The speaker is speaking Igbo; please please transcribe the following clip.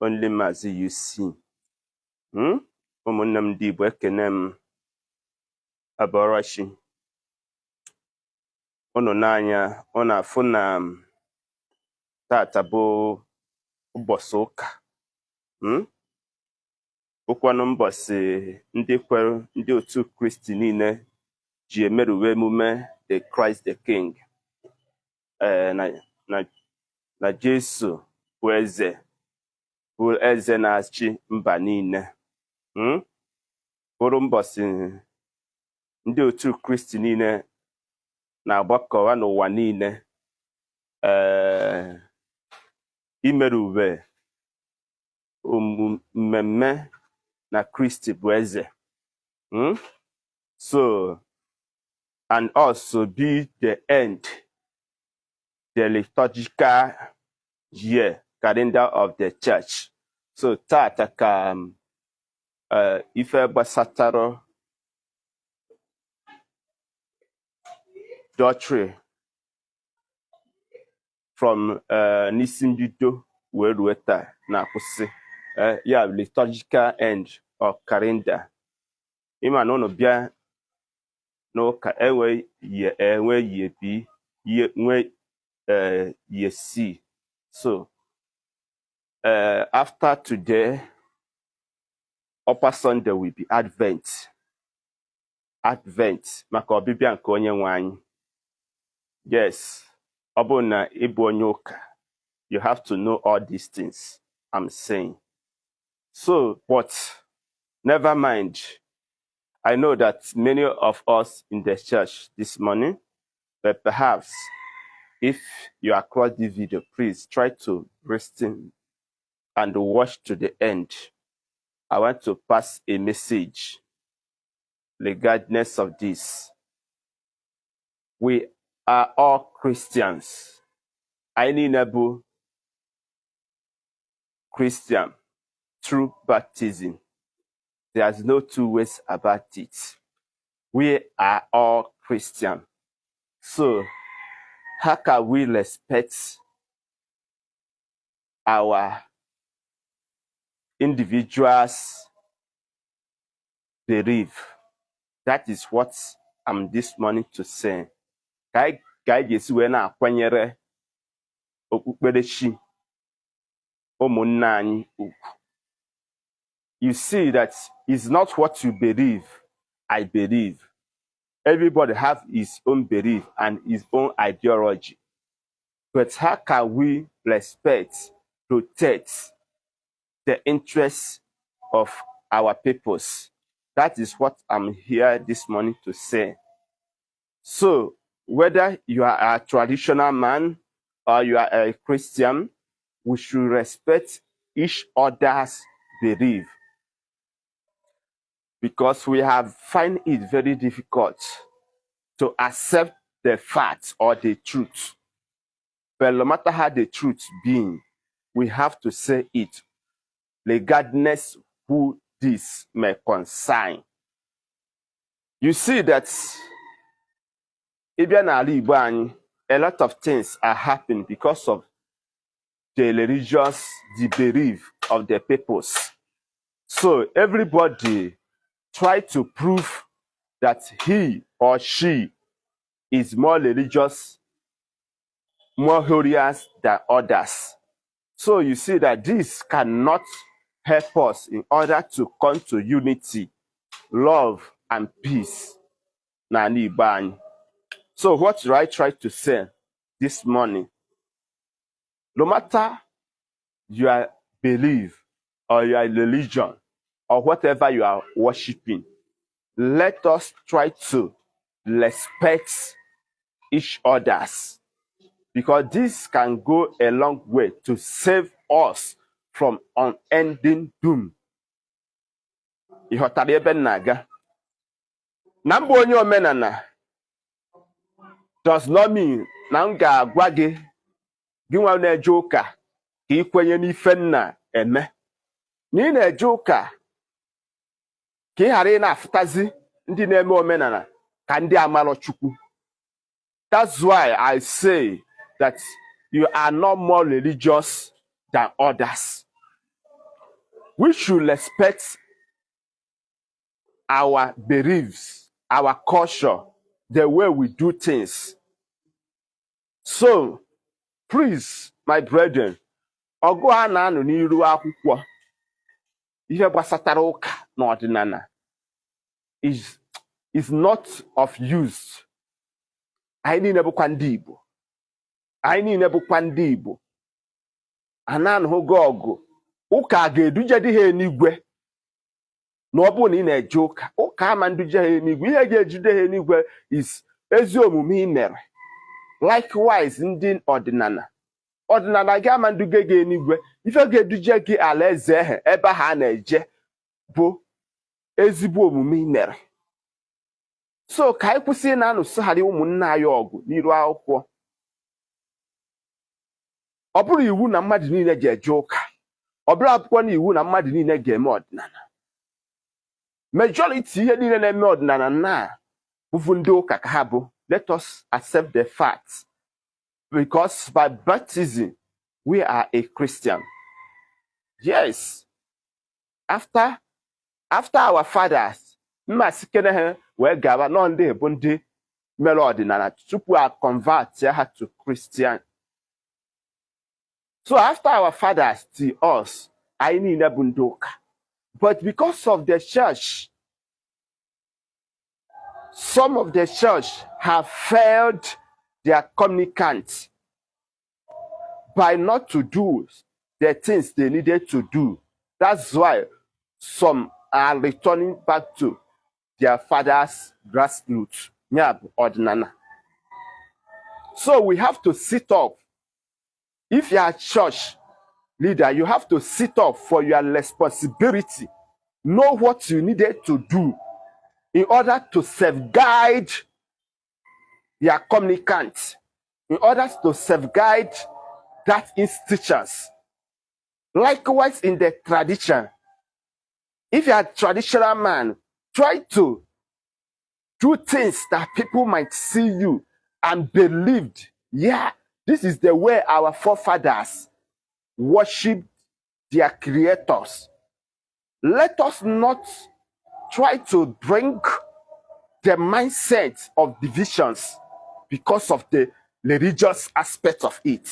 Only Mazi UC. Ụmụnne m ndị Igbo, ekene m abọrachi unu n'anya. Unu afụ na tata bụ ụbọchị ụka, Bụkwanụ mbọsị ndị kwere, ndị otu Kristi niile ji emeruwe emume the Christ the King, ee na Jesu bụ eze, bụ eze na-achị mba niile, Bụrụ mbọsị ndị otu Kristi niile na-agbakọwa n'ụwa niile, ee imeruwe mmemme na Kristi bụ eze, So and also be the end the liturgical year calendar of the church. So tata ka ife gbasatara doctrine from n'isi mbido wee rue taa na-akwụsị. Ya liturgical end of calendar. Ịma na unu bịa n'ụka, enwe year A, enwe year B, nwee year C. So after today, Upper Sunday will be Advent. Advent maka ọbịbịa nke Onye nwe anyị. Yes, ọ bụrụ na ị bụ onye ụka, you have to know all these things I'm saying. So, but never mind. I know that many of us in the church this morning, but perhaps if you are across this video, please try to listen and watch to the end. I want to pass a message regardless of this. We are all Christians. Anyị niile bụ Christian through baptism. There's no two ways about it. We are all Christian. So, how can we respect our individuals' belief? That is what I'm this morning to say. Ka anyị ga-esi wee na-akwanyere okpukperechi ụmụnne anyị ugwu. You see that it's not what you believe, I believe. Everybody have his own belief and his own ideology. But how can we respect, protect the interests of our peoples? That is what I'm here this morning to say. So, whether you are a traditional man or you are a Christian, we should respect each other's belief because we have find it very difficult to accept the facts or the truth. But no matter how the truth being, we have to say it, regardless who this may concern. You see that ị bịa n'ala Igbo anyị, a lot of things are happening because of the religious, the belief of the peoples. So everybody try to prove that he or she is more religious, more holier than others. So you see that this cannot help us in order to come to unity, love, and peace n'ala Igbo anyị. So what do I try to say this morning? No matter your belief or your religion or whatever you are worshiping, let us try to respect each others because this can go a long way to save us from unending doom. Ị ghọtara ebe m na-aga? Na mbụ, onye omenala does not mean na m ga-agwa gị, gị nwa na-eje ụka, ka ị kwenye n'ife m na-eme. Na ị na-eje ụka ka ị ghara ị na-afụtazi ndị na-eme omenala ka ndị amarọ Chukwu. That's why I say that you are not more religious than others. We should respect our beliefs, our culture, the way we do things. So please, my brethren, ọgụ a na-anụ n'iru akwụkwọ, ihe gbasatara ụka na ọdịnala is not of use. Anyị niile bụkwa ndị Igbo, anyị niile bụkwa ndị Igbo. A na-anụghị ọgụ ụka ga-eduje dị ha enigwe. Na ọ bụrụ na ị na-eje ụka, ụka ama nduje ha enigwe. Ihe ga-ejide ha enigwe is ezi omume ị mere. Likewise, ndị ọdịnala, ọdịnala gị ama nduge gị enigwe. Ife ga-eduje gị alaeze ehe ebe ha na-eje bụ ezigbo omume ị mere. So ka anyị kwụsị ị na-anụsogharị ụmụnne anyị ọgụ n'iru akwụkwọ. Ọ bụrụ iwu na mmadụ niile ji eje ụka, ọ bụrụ akwụkwọ na iwu na mmadụ niile ga-eme ọdịnala. Majority ihe niile na-eme ọdịnala na bụvu ndị ụka ka ha bụ. Let us accept the fact, because by baptism we are a Christian. Yes, after our fathers mma sikere ha wee gaba nọ, ndị bụ ndị mere ọdịnala tupu a convert ha to Christian. So after our fathers to us, anyị niile bụ ndị ụka. But because of the church, some of the church have failed their communicants by not to do the things they needed to do. That's why some are returning back to their father's grassroots, ya bụ ọdịnala. So we have to sit up. If you are a church leader, you have to sit up for your responsibility. Know what you needed to do in order to safeguard your communicants, in order to safeguard that institutions. Likewise, in the tradition, if you are a traditional man, try to do things that people might see you and believed, yeah, this is the way our forefathers worshiped their creators. Let us not try to bring the mindset of divisions because of the religious aspect of it.